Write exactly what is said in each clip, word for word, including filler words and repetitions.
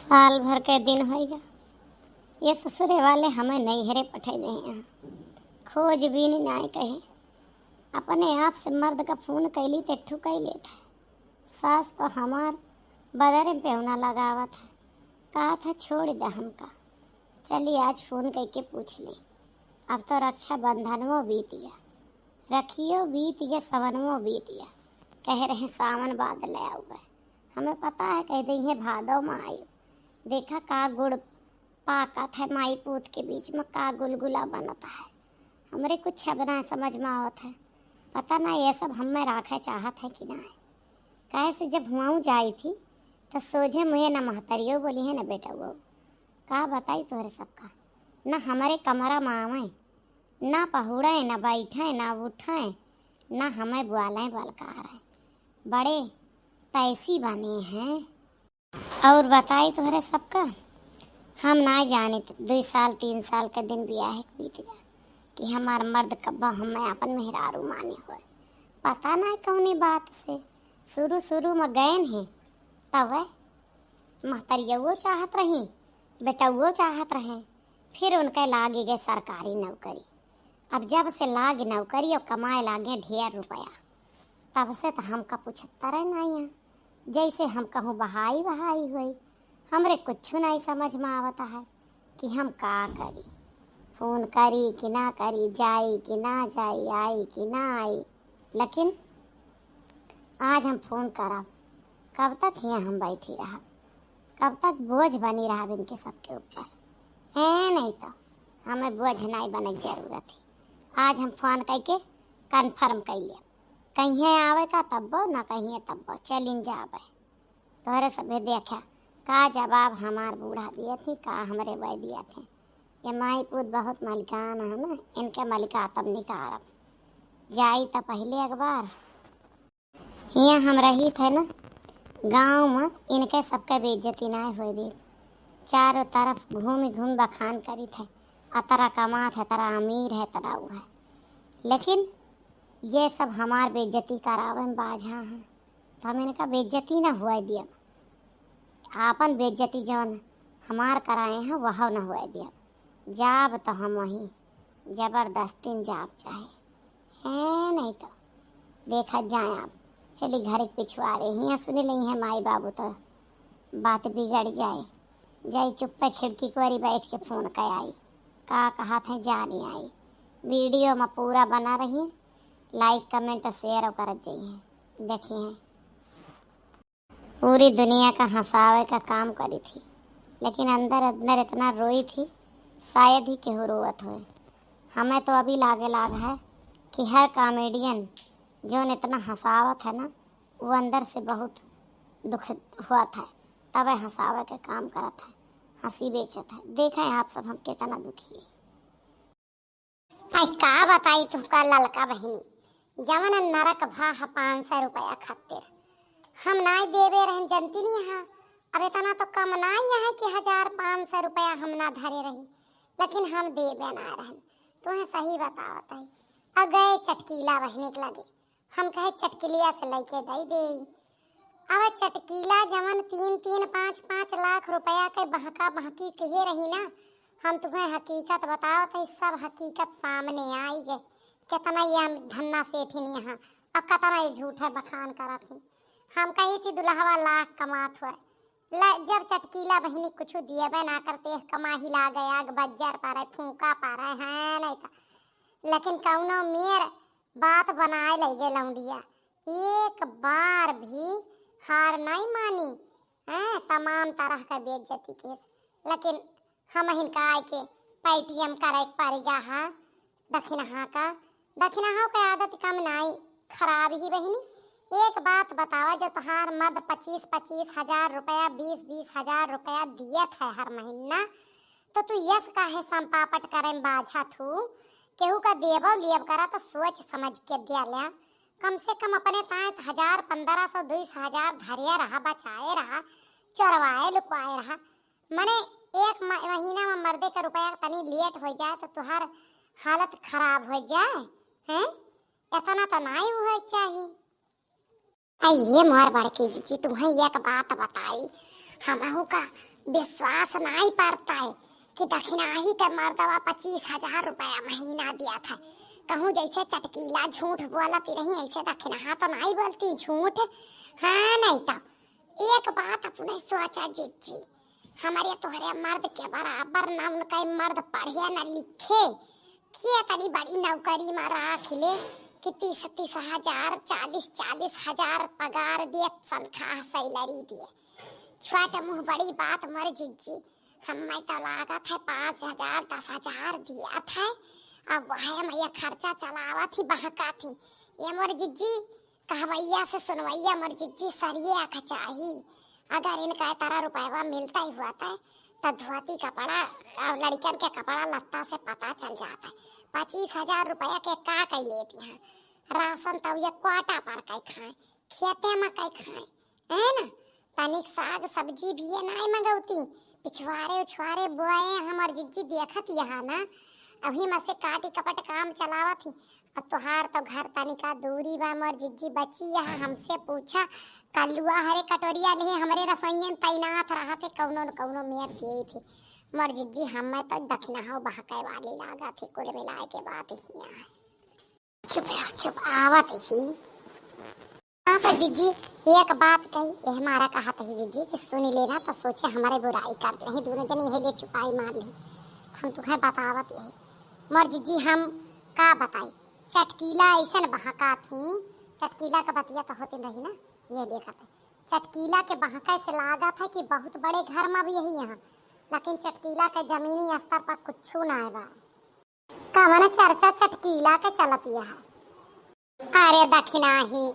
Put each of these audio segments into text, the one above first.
साल भर के दिन होइगा, ये ससुरे वाले हमें नैहरे पठै देहे हैं। खोजबीन नाय कहे, अपने आप से मर्द का फोन कैली ते ठुकाई लेत है। सास तो हमार बदरे में पेहुना लगावत है, कहत है छोड़ दे हमका। चली आज फोन करके पूछ ली। अब तो रक्षाबंधनवो बीत गया, रखियो बीत गया, सवनवो बीत गया। कह रहे सावन बाद ले आउबे। हमें पता है कह दे भादो में आई। देखा का गुड़ पाकत है माई पूत के बीच में, का गुलगुला बनत है। हमरे कुछ अब ना समझ में आवत है। पता ना ये सब हमें राखे चाहत है कि ना। काहे से जब हुआऊँ जाई थी तो सोझे मुँहे न महतरियो बोली है न बेटउओ। का बताई तोहरे सबका, न हमरे कमरा में आवे, न पहुड़े, न बैठे, न उठे, न हमें बुआले बलकारे। बड़े तैसी बने हैं। और बताई तोहरे सबका, हम ना जानित दुई साल तीन साल के दिन बियाह के बीत गया कि हमार मर्द कब्बा हमें अपन मेहरारू माने होए। पता ना कौनी बात से शुरू शुरू में गयन है, तब महतरियवो चाहत रही, बेटउओ चाहत रहे, फिर उनके लागी गए सरकारी नौकरी। अब जब से लाग नौकरी और कमाए लागे ढेर रुपया, तब से तो हमका पूछत रहे ना यहाँ, जैसे हम कहूँ बहाई बहाई होई। हमरे कुछ नहीं समझ में आवत है कि हम का करी, फोन करी कि ना करी, जाई कि ना जाई, आई कि ना आई। लेकिन आज हम फोन करब, कब तक हियाँ हम बैठी रहब, कब तक बोझ बनी रहब इनके सबके ऊपर? हैं, नहीं तो हमें बोझ नहीं बने के जरूरत है। आज हम फोन करके कन्फर्म कर लिया, कहिए आवे का तब्बो, ना कहिए तब्बो, चलिन जाबे। तोहरे सभे देखा का जवाब हमार बूढ़ा दिए थी, का हमरे वह दिए थे। ये माई पूत बहुत मलिकान है ना, इनके मलिका तब निकारब। जाई तो पहले एक बार। हियाँ हम रही थे ना गाँव में, इनके सबके बेइज्जती ना होए दी। चारों तरफ घूम घूम बखान करी थे, अतरा कमात है, तरा अमीर है, तरा वो है। लेकिन ये सब हमार बेइज्जती करावे में बाझा हैं, तो हम इनका बेइज्जती ना हुए दियब। आपन बेइज्जती जौन हमार कराए हैं, वह ना हुए दियब। जाब तो हम वहीं जबरदस्ती जाब चाहे हैं, नहीं तो देखत जाए आप। चली घर के पिछुआरे हियाँ सुनी लई है माई बाबू, तो बात बिगड़ जाए। जाई चुप्पे खिड़की कोरी बैठ के फोन कर आई, का कहत है जानी आई। वीडियो में पूरा बना रही, लाइक कमेंट शेयर करत जाइए। देखिए पूरी दुनिया का हंसावे का काम करी थी, लेकिन अंदर अंदर इतना रोई थी, शायद ही केहू रोवत होए। हमें तो अभी लागे लाग है कि हर कॉमेडियन जौन इतना हंसावत है ना, वो अंदर से बहुत दुख हुआ था, तबे हंसावे के काम करत है, हंसी बेचत है। देखें आप सब हम कितना दुखी है। आई का बताई तुहका ललका बहिनी, जवन नरक भा ह पाँच सौ रुपया खातिर। हम नाई देवे रहन जनती नहीं हा। अब इतना तो कम नाई है कि हजार पाँच सौ रुपया हम ना धरे रही, लेकिन हम देवे ना रहन। तुहे सही बतावत है। अब गए चटकीला बहिनी के लगे, हम कहे चटकिलिया से लइके दई दे। अब चटकीला जवन तीन तीन पाँच पाँच लाख रुपया के बहका बहकी किहे रही ना, हम तुम्हें हकीकत बतावत है, सब हकीकत सामने आई गए। कितना ये हम धन्ना सेठी नहीं है, अब कितना ये झूठे बखान करत ही। हम कही थी दुल्हवा लाख कमात हुए, ल-, जब चटकीला बहिनी कुछ दिएबे ना करते, कमाही लागे आग बज्जर पारे, फूंका पारे, हैं नहीं तो। लेकिन कौनो मेर बात बनाए लगे लौंडिया, एक बार भी हार नहीं मानी। हैं, तमाम तरह का बेइज्जती केस, लेकिन हम हिनका आए के पेटीएम करे के पड़ गया है। दखिनहा का, दखिनहा के आदत कम नाई, खराब ही बहिनी। एक बात बतावा, जो तोहार मर्द पच्चीस पच्चीस हजार रुपया, बीस बीस हजार रुपया दियत है हर महीना, तो तू यस काहे संपापट करे में बाझा थू? केहू का देबो लियब करा तो सोच समझ के दिया ले। कम से कम अपने ताए तो हजार, पन्द्रह सौ, दुई हजार धरिया रहा, बचाए रहा, चोरवाए लुकवाए रहा। मने एक म-, महीना में मर्दे का रुपया तनी लेट हो जाए तो तुहार हालत खराब हो जाए, हैं? इतना तो नाई हुए चाही। आ ये मोर बड़की जीजी, तुम्हें एक बात बताई, हमहू का विश्वास नाई परत है कि दखिनाही के मर्दवा पच्चीस हजार रुपया महीना दिया था। कहूँ जैसे चटकीला झूठ बोलती रही, ऐसे दखिनाहा तो नाई बोलती झूठ। हाँ, नहीं तो एक बात अपने सोचा जिज्जी, हमरे तोहरे मर्द के बराबर ना उनका मर्द पढ़े न लिखे, के तनी बड़ी नौकरी में राख ले कि तीस तीस हजार, चालीस चालीस हजार पगार दिए, तनख्वाह सैलरी दिए। छोट मुँह बड़ी बात मोर जिज्जी, हमें तो लागत है पाँच हजार दस हजार दिया था, अब वह हम ये खर्चा चलावत ही बहका थी। ये मोर जिज्जी, कहवैया से सुनवैया मोर जिज्जी सरिये आँख चाही। अगर इनका तरह रुपयवा मिलता ही हुआ था, तो धोती कपड़ा और लड़कन के कपड़ा लत्ता से पता चल जाता है। पच्चीस हजार रुपया के का कई लेती हैं? राशन तो ये क्वाटा पर कई खाए, खेते में कई खाए, है ना? तनिक साग सब्जी भी ये नाई मंगौती, पिछवारे उछवारे बोए हमर जिज्जी देखत यहाँ ना, अभी में से काटी कपट काम चलावत ही। अब तोहार तो घर तनिका दूरी बा मोर जिज्जी, बची यहाँ हमसे पूछा, कल्लुआ हरे कटोरिया ले हमरे रसोइये में तैनात रहत है, कौनो न कौनो मेर देत है। मोर जिज्जी हमें तो दखिनाहो बहकाए वाली लागत है कुल मिलाए के बात ही है। चुप रह, चुप, आवत ही। हाँ तो जिज्जी, एक बात कही, ये हमारा कहत ही जिज्जी कि सुनी लेना तो सोचे हमारे बुराई कर दे, यही दोनों जने यही ले चुपाई मार ली। हम तुम्हें बतावत यही मोर जिज्जी, हम का बताई, चटकीला ऐसन बहका थी, चटकीला का बतिया तो होती रही ना, ये लेकर चटकीला के बहका से लागत है कि बहुत बड़े घर में भी यही यहाँ, लेकिन चटकीला के जमीनी स्तर पर कुछ ना है बा। कवन चर्चा चटकीला के चलत यह? अरे दखिनाही,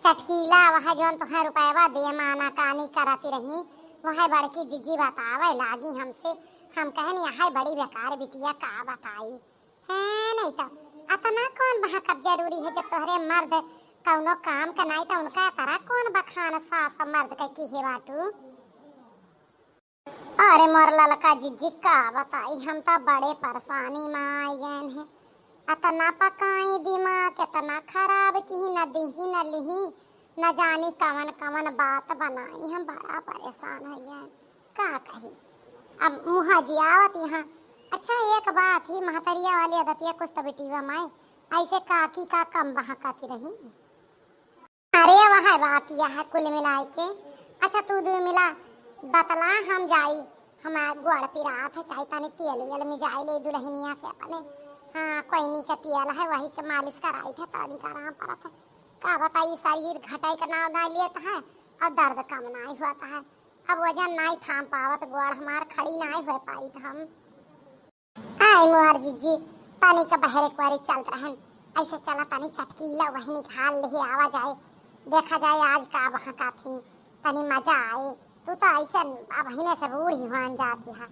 चटकीला वह जौन तुहे रुपयवा दे माना कानी करती रही, वह बड़की जिज्जी बतावे लागी हमसे। हम कहन यह बड़ी बेकार बिटिया का बताई। है नहीं तो अतना कौन बहकब जरूरी है, जब तोहरे मर्द कौनो काम के नाई तो उनका तरह कौन बखान सास मर्द के की है बाटू। अरे मोर ललका जिज्जी का बताई, हम तो बड़े परेशानी में आई गए हैं। अतना पकाई दिमाग, इतना खराब की न दिही न लिही, न जानी कवन कवन बात बनाई, हम बड़ा परेशान हो गए। का कही, अब मुँह जियावत यहाँ। अच्छा एक बात ही, महतरिया वाली आदतिया कुछ तो बिटिया माए, ऐसे काकी का कम बहकाती रही। अरे वह बात यह है कुल मिलाए के। अच्छा तू दू मिला बतला, हम जाई, हमार गोड़ पिरात है, चाहे तनी तेल वेल मिजाई ले दुल्हनिया से अपने। हाँ, कोइनी के तेल है, वही के मालिश कराई थे, तनी आराम परत है। का बताई, शरीर घटाई का नाम ना लेत है और दर्द कम ना ही होता है। अब वजन ना ही थाम पावत, गोड़ हमार खड़ी ना ही हो पाई तो हम। आई मोर जिज्जी, तनी के बहरे कुआरी चलत रहन, ऐसे चला तनी चटकीला वही निकाल ले आवा जाए, देखा जाए आज का बहका थी, तनी मजा आए। तू तो ऐसे अब हिने से बूढ़ी हुआन जाती है।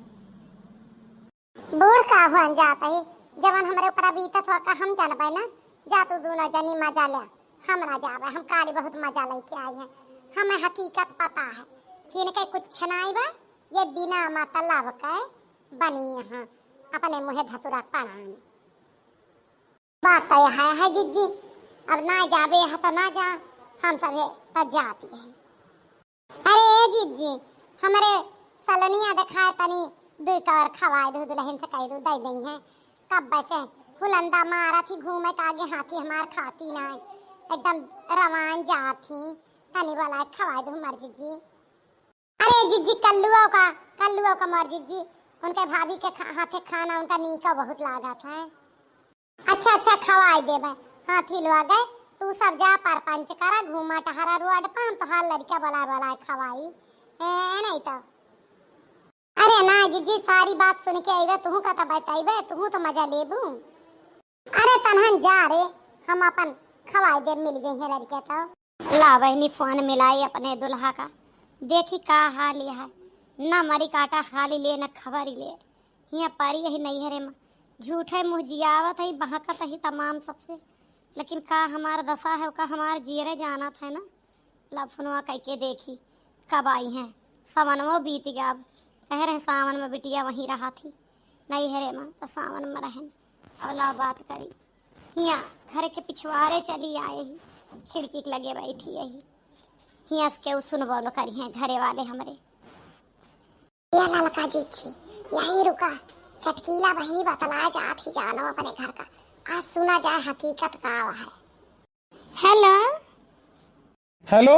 बूढ़ का हुआन जात है, जवन हमरे ऊपर बीतत हुआ का हम जानबे ना। जा तू दोनों जनी मजा ले, हम ना जाबे, हम काली बहुत मजा लेके आई हैं। हमें हकीकत पता है कि इनके कुछ नाई बा, ये बिना मतलब के बनी यहाँ अपने मुँहे धतुरा पड़ान। बात तो यह है, है जिज्जी, अब ना जाबे है तो ना जा, हम सभे तो जाती है। अरे ए जिज्जी, हमरे सलनिया देखाए तनी दुई कवर खवाए दू, दुल्हन से कह दू दे दई है। कब से हुलंदा मारा थी घूमे के आगे हाथी हमार खाती ना है, एकदम रवान जात थी। तनी बोला खवाए दू हमार जिज्जी। अरे जिज्जी, कल्लुओ का, कल्लुओ का मोर जिज्जी, उनके भाभी के खा-, हाथे खाना उनका नीका बहुत लागत है। अच्छा, अच्छा, खवाई देबे। हाथी लोग है, तू सब जा परपंच करा, घूमा टहरा रोड पर, हम तोहार लड़का बोलाए बोलाए खवाई। ए, नहीं तो। अरे ना जिज्जी, सारी बात सुन के अइबे, तुहू का तो बतइबे, तुहू तो मजा लेबू। अरे तनहन जा रे, हम अपन खवाई देब, मिल जइहे लड़के तो। ला बहिनी, फोन मिलाई अपने दुल्हा का, देखी का हाल है। ना मरी काटा हाली ले, ना खबर ही ले। हियाँ परी यही नैहरे में, झूठे मुँह जियावत है, बहकत है तमाम सबसे। लेकिन का हमार दशा है, का हमार जियरे जानत है ना। ला फोनवा कइके देखी, कब आई हैं। सावनवो बीत गया, अब कह रहे सावन में बिटिया वहीं रहा थी नैहरे में, तो सावन में रहन। अब ला बात करी। हियाँ घर के पिछवारे चली आए ही, खिड़की के लगे बैठी यही। हियाँ से केहू सुनबो न करी हैं घरे वाले हमरे। ए ललका जिज्जी, यहीं रुका। चटकीला बहिनी बतलाए जात ही जानो अपने घर का। आज सुना जाए हकीकत का है। हेलो। हेलो,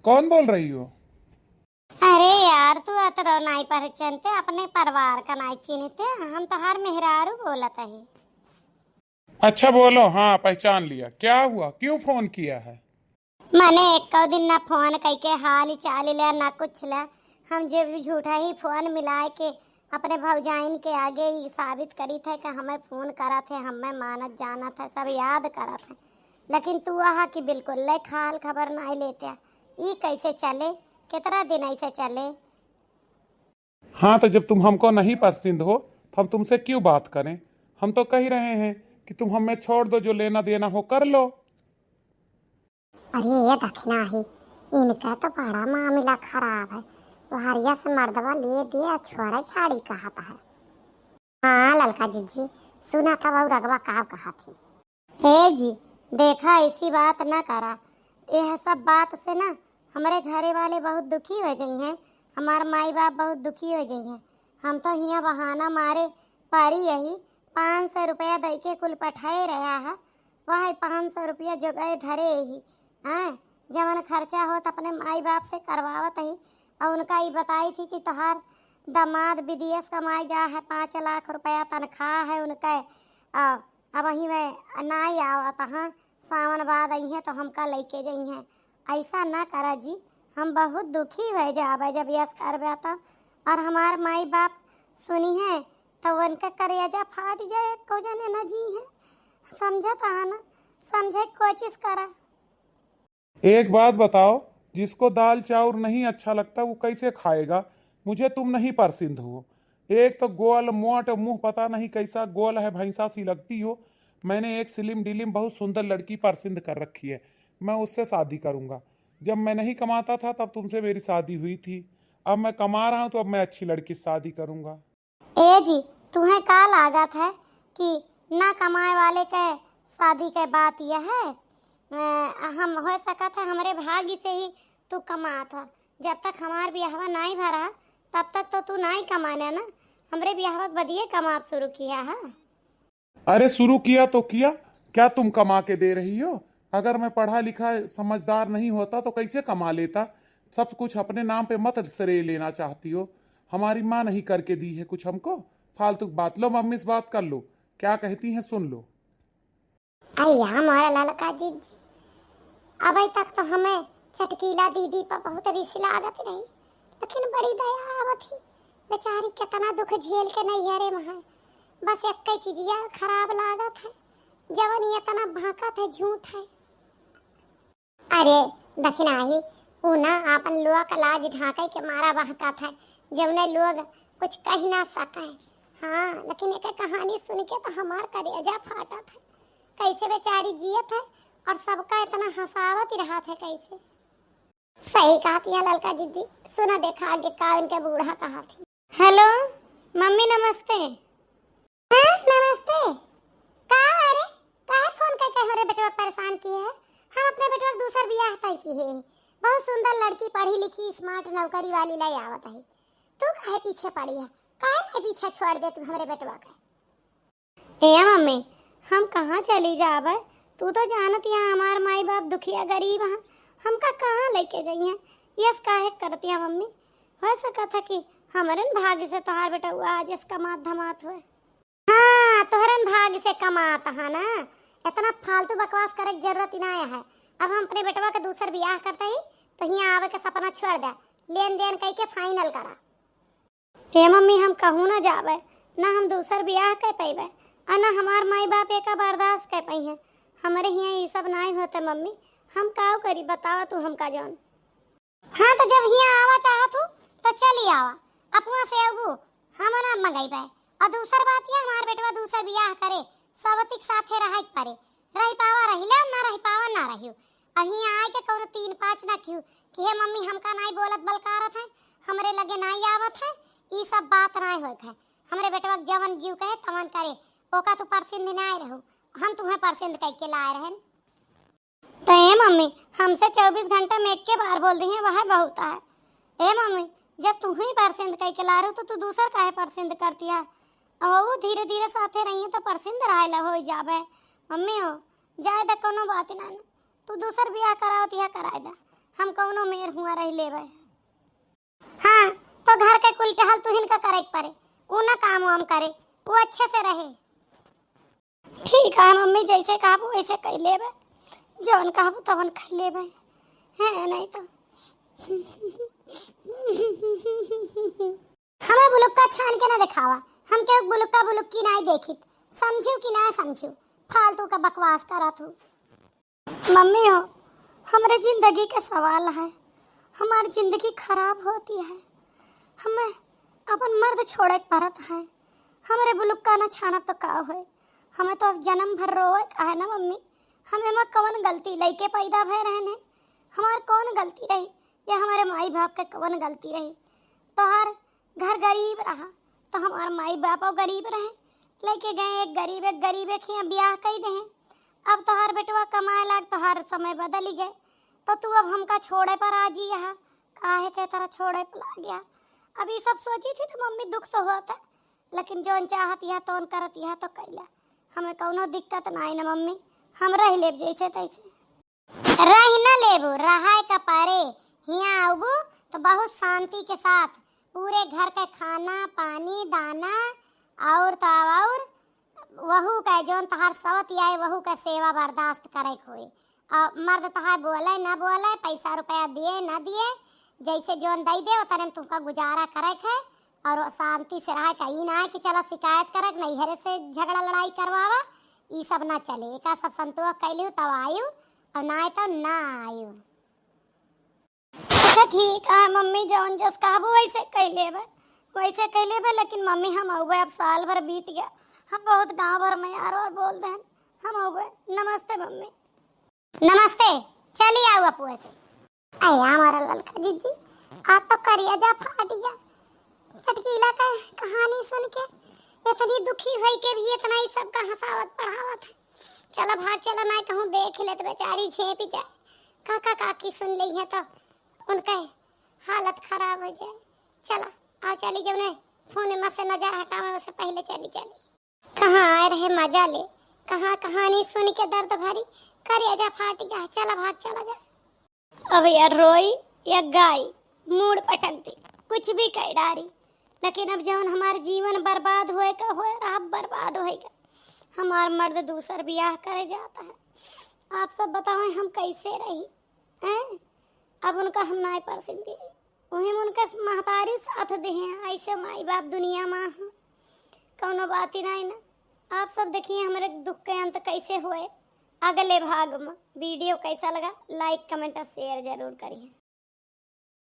कौन बोल रही हो? अरे यार, तू अतरो नाई पहचानते, अपने परिवार का नाई चिन्हते, हम तोहार मेहरारू बोलत ही। अच्छा बोलो, हाँ पहचान लिया। क्या हुआ, क्यों फोन किया है? मने एको दिन ना फोन कइके हाल चाल ले ना कुछ ले। हम जे भी झूठा ही फोन मिलाए के अपने भौजाइन के आगे ही साबित करी थे कि हमें फोन करा थे, हमें मानत जानत है, सब याद करा थे। लेकिन तू आहा कि बिल्कुल ले हाल खबर नाई लेते। ई कैसे चले? कितना दिन ऐसे चले? हाँ, तो जब तुम हमको नहीं पसंद हो, तो हम तुमसे क्यों बात करें? हम तो कह ही रहे हैं कि तुम हमें छोड़ दो, जो लेना देना हो कर लो। अरे ये दखिना ही, इनका तो बड़ा मामला खराब है। वहरिया से मर्दवा ले दिया, छोड़े छाड़ी कहत है। हाँ ललका जिज्जी, सुना था वो रगवा का कहत ही। हे जी, देखा, ऐसी बात ना करा। यह सब बात से ना हमरे घरे वाले बहुत दुखी हो गई हैं, हमार माई बाप बहुत दुखी हो गई हैं। हम तो हियाँ बहाना मारे पारी यही पाँच सौ रुपया दई के कुल पठाए रहा है, वह पाँच सौ रुपया जोगाए धरे ही। हाँ, जवन खर्चा होत अपने माई बाप से करवावत ही। और उनका ई बताई थी कि तोहार दामाद विदेश कमाई गया है, पाँच लाख रुपया तनख्वाह है उनके। आ, अब वहीं में नाई आवत हाँ, सावन बाद अइहें तो हमका लइके जइहें। ऐसा ना करा जी, हम बहुत दुखी हो जाबे जब यस करबे तब। और हमार माई बाप सुनी है तो उनके करेजा फाट जाए, एको जने ना जी है। समझत है ना, समझे के कोशिश करा। एक बात बताओ, जिसको दाल चाउर नहीं अच्छा लगता वो कैसे खाएगा? मुझे तुम नहीं पसंद हो। एक तो गोल मोट मुंह, पता नहीं कैसा गोल है, भैंसा सी लगती हो। मैंने एक स्लिम डिलिम बहुत सुंदर लड़की पसंद कर रखी है, मैं उससे शादी करूंगा। जब मैं नहीं कमाता था तब तुमसे मेरी शादी हुई थी, अब मैं कमा रहा हूँ तो अब मैं अच्छी लड़की से शादी करूंगा। ए जी, तुहें का लागत है कि ना कमाए वाले के शादी के बात यह है? अ, हम, हो सकत है हमरे भाग्य से ही तू कमात हो। जब तक हमार बियाहवा नाई भरा, तब तक तो तू नाई कमाने ना, हमरे बियाहवा के बदिये कमाब शुरू किया है। अरे शुरू किया तो किया, क्या तुम कमा के दे रही हो? अगर मैं पढ़ा लिखा समझदार नहीं होता तो कैसे कमा लेता? सब कुछ अपने नाम पे मत श्रेय लेना चाहती हो। हमारी माँ नहीं करके दी है कुछ हमको। फालतू की बात, लो मम्मी से बात कर लो, क्या कहती हैं सुन लो। अय्या मोरा ललका जिज्जी, अबे तक तो हमें चटकीला दीदी पर बहुत रिस लागत रही, लेकिन बड़ी दया आवत ही। बेचारी कितना दुख झेल के नैहरे में है, बस एक ही चीजिया खराब लागत है, जवन ये इतना भांकत है, झूठ है। अरे दखिनाही, ऊ ना आपन लोग का लाज ढांके के मारा बहकत है, जवने लोग कुछ कह ना सके। हाँ, लेकिन एक कहानी सुन के तो हमार करेजा फाटत है। कैसे बेचारी जियत है और सबका इतना हंसावत ही रहत है कैसे? सही कहत है ललका जिज्जी, सुना देखा आगे का इनके बूढ़ा कहत ही। हेलो, मम्मी नमस्ते। हाँ, नमस्ते। का अरे, काहे फोन करके हमरे बेटवा परेशान किए है? हम अपने बेटवा के दूसर बियाह तय किए है। बहुत सुंदर लड़की, पढ़ी लिखी, स्मार्ट नौकरी वाली लाई आवत है। तू काहे पीछे पड़ी है? काहे नहीं पीछे छोड़ दे तू हमरे बेटवा के? ए मम्मी, हम कहाँ चली जाबे? तू तो जानत यहाँ हमार माई बाप दुखिया गरीब हैं, हमका कहाँ लेके जइहें? यस काहे करतिया मम्मी? हो सकत है कि हमरन भाग्य से तोहार बेटवा आज यस कमात धमात हुए। हाँ, तोहरन भाग्य से कमात है ना, इतना फालतू बकवास करे के जरूरत ही ना है। अब हम अपने बेटवा के दूसर बियाह करते ही तो हियाँ आवे के सपना छोड़ दे, लेन देन कई के फाइनल करा। ए मम्मी, हम कहूँ ना जाबे, ना हम दूसर बियाह कर पैबे, और ना हमार माई बाप एका बर्दाश्त कर पाई हैं। हमरे हियाँ ये सब नाई होते मम्मी, हम काव करी बतावा तू हमका जौन। हाँ, तो जब हियाँ आवा चाहत हूँ, तो चली आवा, अपना से अगू हम ना मंगई पाए। और दूसर बात, ये हमार बेटवा दूसर बियाह करे, सवती के साथे रहे के परे, रह पावा रहिला, ना रह पावा ना रहियो। अब हियाँ आए के कौनो तीन पाँच ना किहू कि हे मम्मी, हमका नाई बोलत बलकारत है, हमरे लगे नाई आवत है, ई सब बात नाई होत है। हमरे बेटवा के जवन जीव कहे तवन करे, ओका तू परसिंद नाई रहू, हम तुम्हें परसिंद कह के लाए रहन। तो ए मम्मी, हमसे चउबीस घंटा में एक के बार बोल दी है, वह बहुत है। ए मम्मी, जब तू ही पसंद कइ के ला रहू तो तू दूसर काहे पसंद करती है? अब वो धीरे धीरे साथे रही तो पसंद रहला हो जाबे। मम्मी हो, जाए द, कोनो बात ना, ना। तू दूसर बियाह करावत यह कराए द, हम कौनो मेर हुआ रह लेबे। हाँ, तो घर के कुल टहल तुहिन का करे के पड़े, उ ना काम वाम करे, उ अच्छे से रहे। ठीक है मम्मी, जैसे कहबू वैसे कह लेबे, जौन कहबू तवन कह लेबे, है नहीं तो। हमें बुलुक्का छान के ना दिखावा, हम केहू बुलुक्का बुलुक्की नाई देखित, समझू कि ना समझू, फालतू का बकवास करत हूँ। मम्मी हो, हमरे जिंदगी के सवाल है, हमार जिंदगी खराब होती है, हमें अपन मर्द छोड़े के पड़त है। हमरे बुलुक्का न छानब तो का होए, हमें तो अब जन्म भर रोए का है ना मम्मी। हमें में कवन गलती, लइके पैदा भय रहने, हमार कौन गलती रही या हमारे माई बाप के कवन गलती रही? तोहार घर गरीब रहा तो हमार माई बापो गरीब रहे, लेके गए एक गरीब, एक गरीब एक हियाँ ब्याह कई दे। अब तोहार बेटवा कमाए लाग, तोहार समय बदल गए, तो तू अब हमका छोड़े पर राजी यहाँ, काहे के तरह छोड़े पर लाग गया? अब ये सब सोची थी तो मम्मी दुख तो होता, लेकिन जौन चाहत यह तौन करत यह तो कैला, हमें कौनो दिक्कत ना आई ना मम्मी, हम रह लेब जैसे तैसे। रह न लेबू, रहाय का परे। हियाँ आउबू तो बहुत शांति के साथ पूरे घर के खाना, पानी, दाना और तो और वहू का जौन तहार सवत आए वहू का सेवा बर्दाश्त करे के होई। और मर्द तहार बोले न बोले, पैसा रुपया दिए न दिए, जैसे जौन दई दे उतने में तुमका गुजारा करे के है। और शांति से रहे का, ई ना है कि चला शिकायत करक, नैहरे से झगड़ा लड़ाई करवावा, ई सब ना चले। एका सब संतोष कैलू तब आयु, और ना आए तो ना आयु। अच्छा ठीक है मम्मी, जौन जस कहबू वैसे कह लेबे, वैसे कह लेबे। लेकिन मम्मी हम अउबे, अब साल भर बीत गया, हम बहुत गांव भर में यार और बोल देन, हम अउबे। नमस्ते मम्मी। नमस्ते, चली आउ अपुआ से। अरे हमारा ललका जीजी, आज तो करिया जा फाट गया। चटकीला का कहानी सुन के इतनी दुखी होई के भी इतना ही सबका हंसावत पढ़ावत है। चला भाग चला, ना कहूँ देख लेत बेचारी झेंपी जाए। काका काकी सुन लेइहैं तो उनका हालत खराब हो जाए। चला, आओ चली, जौने फोन में से नजर हटावे, उसे पहले चली, चली। कहाँ आए रहे मजा ले, कहाँ कहानी सुन के दर्द भरी, करेजा फाट गया। चला भाग, चला जा। अब या रोई या गाई, मूड़ पटक दे, कुछ भी कह डारी, लेकिन अब जौन हमार जीवन बर्बाद होए का होए रहा, बर्बाद होए का। हमार मर्द दूसर बियाह करे जाता है। आप सब बतावें हम कैसे रही, हैं? अब उनका हम नाई परसिन दी। वही में उनके महतारी साथ दे हैं, ऐसे माई बाप दुनिया में हैं, कौनो बात ही नहीं ना। आप सब देखिए हमारे दुख के अंत कैसे हुए। अगले भाग में वीडियो कैसा लगा, like, comment और share जरूर करिए।